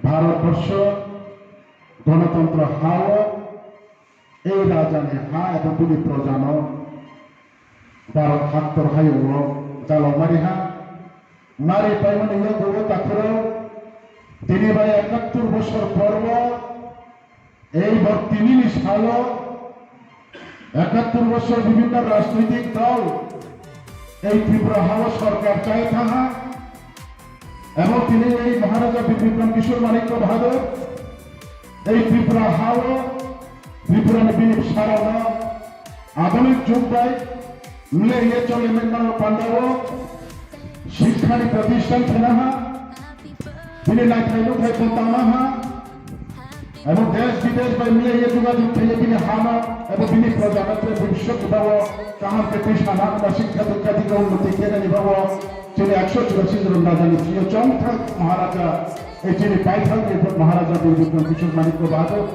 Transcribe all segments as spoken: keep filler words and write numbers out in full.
Bharatborsho gonotontro ha wo, ei raja ni ha ebo bini proja no Bharat haktor hayo wo jala mari ha, mari paimo ni yakgu wo takhu rao, tini bai ekattor bosor por wo, ei bo tini ni sal wo, ekattor bosor bibhinno rajnoitik dol ei Tripura ha wo sorkar chai thanng ha, ebong tini ei Maharaja Bir Bikram Kishore Manikya Bahadur ei Tripura ha wo Tripura ni bini bsa rao no adhunik jug bai mlei ye chole mani panda wo sikkha ni protisthan khena ha, bini naithai nuthai bo tangma ha, ebong desh bidesh bai mlei ye jogajog khe ye bini ha no, ebong bini proja no tre bhobishyot ni baoh wo kaham khe tuisa na, ba sikkha dikka dikka unnoti khe nani baoh wo, chini ekso churasi jon raja ni sing yo chongthang Maharaja, ei chini paithak ni Maharaja Bir Bikram Kishore Manikya Bahadur.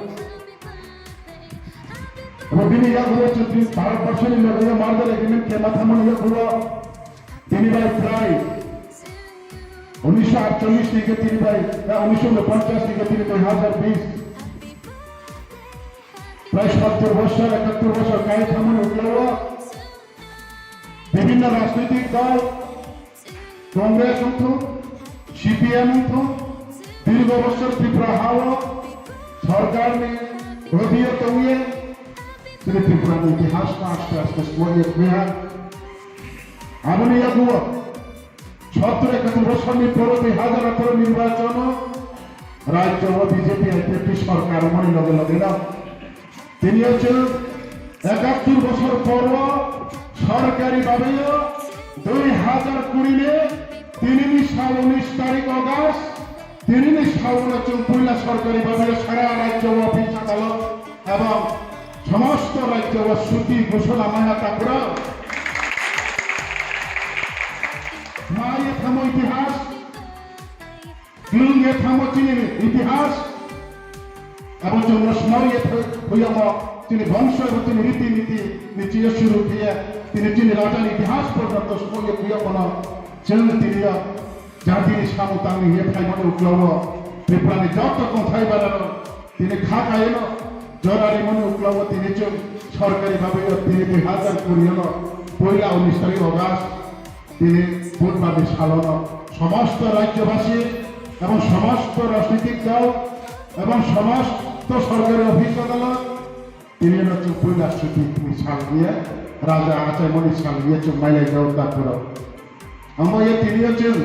Abo bini yakgu wo chini Bharatborsho ni loge yo merger agreement khe ma thanngmo ni yakgu wo, tini bai prai উনিশশো আটচল্লিশ ni khe tini bai, na উনিশশো ঊনপঞ্চাশ ni khe tini দুই হাজার বিশ, prai সত্তর বছর, একাত্তর বছর kai thanngmo ni uklau wo, bibhinno rajnoitik dol, Congress ongthou, CPM ongthou, দীর্ঘ বছর Tripura ha wo sorkar ni অধীনে tong ye, chini Tripura ni ইতিহাস no আস্তে আস্তে smoh ye khui ha. Abo ni yakgu wo সত্তর একাত্তর বছর ni পর দুই হাজার আঠারো নির্বাচন wo রাজ্য wo BJP IPFT সরকার ongmo ni loge loge no tini yo chung একাত্তর বছর পর wo সরকারি ভাবে yo দুই হাজার কুড়ি ni tini ni sal উনিশ তারিখ August, tini ni sal wo chung poila সরকারি ভাবে yo সারা রাজ্য wo office আদালত এবং সমস্ত রাজ্য wo ছুটি ঘোষণা mai ha takhu rao. Mai ye thanngmo ইতিহাস, klung ye thanngmo chini ইতিহাস, abo chung no smaoh ye thoi-, thoiyamo chini bongso abo chini রীতি নীতি ni chini শুরু khe ye, tini chini রাজা ni ইতিহাস পর্যন্ত smaoh ye thoiyamo no chung tini yo jati ni samung tang ni hing ye phaimo ni uklau wo, Tripura ni joto kongthai bara no tini khaka ye no jora rimo ni uklau wo tini chung সরকারি ভাবে yo tini দুই হাজার কুড়ি yo no poila উনিশ তারিখ August tini বুধবার ni sal wo no সমস্ত রাজ্যবাসী এবং সমস্ত রাজনৈতিক দল এবং সমস্ত সরকারি office আদালত tini no chung poila ছুটি ni sal hing ye, রাজা achaimo ni sal hing ye chung mailai jao takhu rao. Abo ye tini yo chung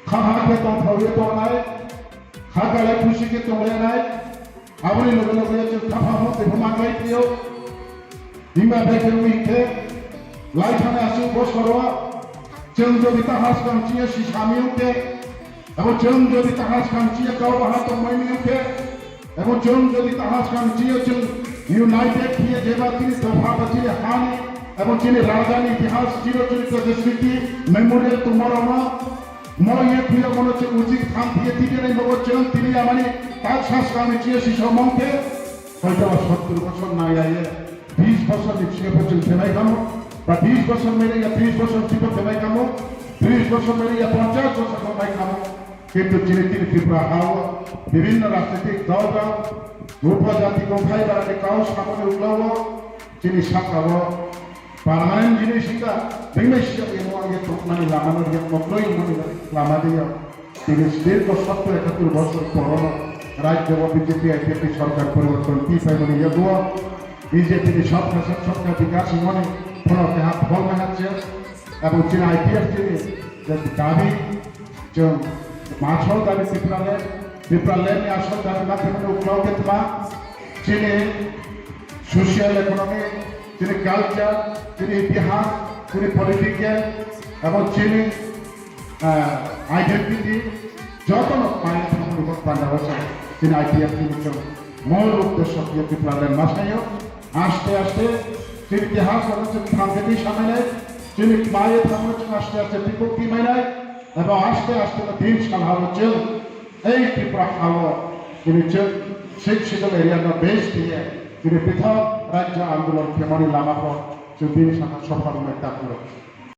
khaha khe tongthao ye tongnai, khakalai khusi khe tonglainai, abo ni loge loge ye chung khaphang pho tei pho manglai phi ou. Himba brekhe ong hing khe, lai thanngnai asuh bosor wo, chung jodi taha skang chini yo sisa mi ong khe, abo chung jodi taha skang chini yo kau baha tongmai mi ong khe, abo chung jodi taha skang chini yo chung united khe ye jeba chini dopha ba chini ha ni, abo chini রাজা ni ইতিহাস, চিরচরিত যে স্মৃতি, memorial tongmo rao no, mo ye khuiyamo no chung uchih tham khe ye tibinai bo chung tini amani tak sa skang ni chini yo sisa mong khe, হয়তো বা সত্তর বছর nang ya ye, বিশ বছর ni chini yo pho chung khe mai khamo, ba বিশ বছর mai ya, ত্রিশ বছর chini yo pho khe mai khamo, ত্রিশ বছর mai ya, পঞ্চাশ বছর pho mai khamo. কিন্তু chini tini Tripura ha wo বিভিন্ন রাজনৈতিক দল rao, উপজাতি kongthai bara ni kau samo ni uklau wo, chini sahka wo permanent জিনিস hing kha, being nai sisa ye mo ye tongmani lama no ye mo kroi mani lama de yo. Tini দীর্ঘ সত্তর একাত্তর বছর পর no রাজ্য wo BJP IPFT সরকার পরিবর্তন khe phaimo ni yakgu wo BJP ni सबका साथ सबका विकास hingmo ni phono keha pholmai ha se, এবং chini IPFT ni je দাবি, chung asol দাবি Tipraland, Tipraland ni asol দাবি ma khe mani uklau khe tma, chini social economy, chini culture, chini ইতিহাস, chini political, এবং chini identity, joto no kmai ye thanngmo ni bo panda wo se, chini IPFT ni chung মূল উদ্দেশ্য khe ye Tipraland ma sai ou, আস্তে আস্তে chini ইতিহাস no chung thanng khe tui samai nai, chini kmai ye thanngmo chung আস্তে আস্তে tuikhouh khe mai nai, এবং আস্তে আস্তে no din salha wo chung ei Tripura ha wo, chini chung Sixth Schedule area no base khe ye, chini পৃথক রাজ্য আন্দোলন khemo ni lama pho chung din salha সফল ong nai takhu rao.